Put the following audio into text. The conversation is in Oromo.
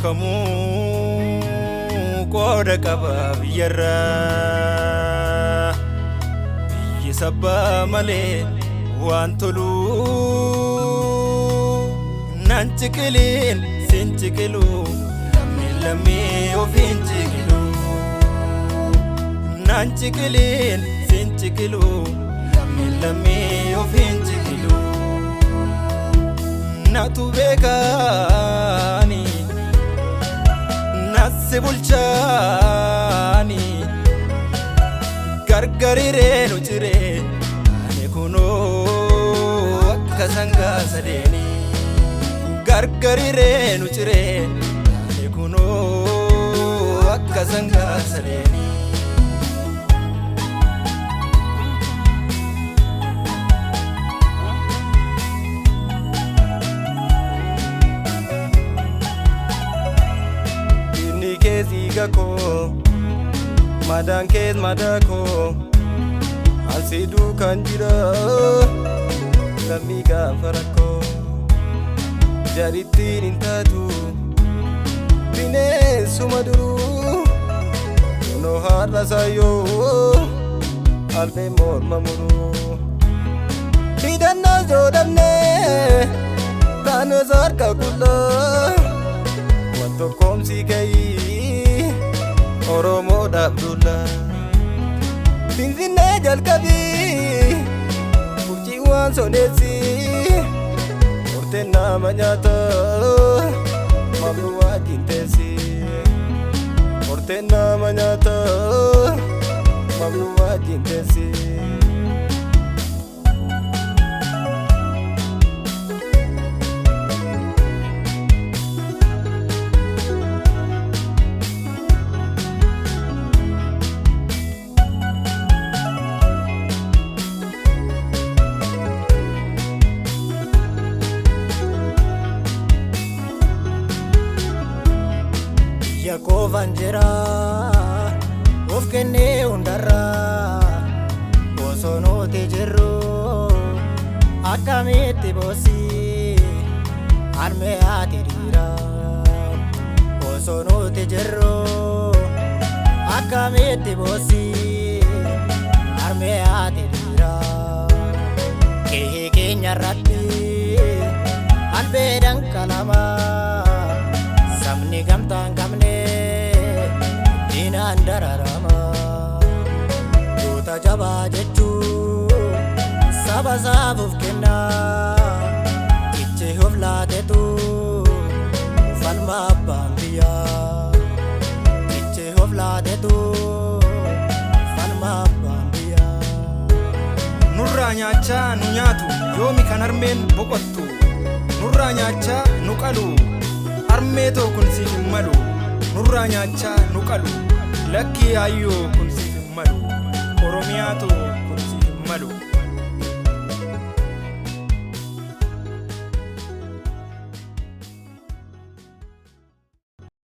Kamuu qooda qaba biyyarraa. Biyyi sabbaa malee waan tolu. Nan ciqiliin sin ciqilu, lammiin lammii ofiin ciqilu. Nan ciqiliin sin ciqilu, lammiin lammii ofiin ciqilu. Natu beekaani nasi bulchaani, gargariree nu ciree ani kunoo akka sangaa sadeeni. Gargariree nu ciree ani kunoo akka sangaa sadeeni. Dhiigni kee dhiiga koo, madaan kees madaa koo, ansi duukaan jira lammii gaafa rakkoo. Jarittiin hin taatu bineensuma duruu, kunoo har'a sayyoo albee morma muruu. Hidhannoo soodamnee taanos harka qullaa, wal tokkoomsi ka'ii Oromoodhaaf duula. Finfinnee jalqabii furciiwwan soneessi, horteen nama nyaata mamnu wajjin teessi. Horteen nama nyaata mamnu wajjin teessi. Biyya koofan jira of kennee hundarraa, osoo nuti jirru akkamitti boossi harmee haati dhiira? Osoo nuti jirru akkamitti boossi harmee haati dhiira? Qe'ee keenya irratti albeedhaan qalama, sabni gamtaan qabne diinaan dararama. Goota jabaa jechuun saba saafuuf kenna, ichi of laatetu falma abbaan biyyaa. Ichi of laatetu falma abbaan biyyaa. Nurraa nyaachaa nu nyaatu, yoomi kan harmeen boqottu? Nurraa nyaachaa nu qalu, harmee too kun siif hin malu. Nurraa nyaachaa nu qalu, lakkii aayyoo kun siif hin malu. Oromiyaa too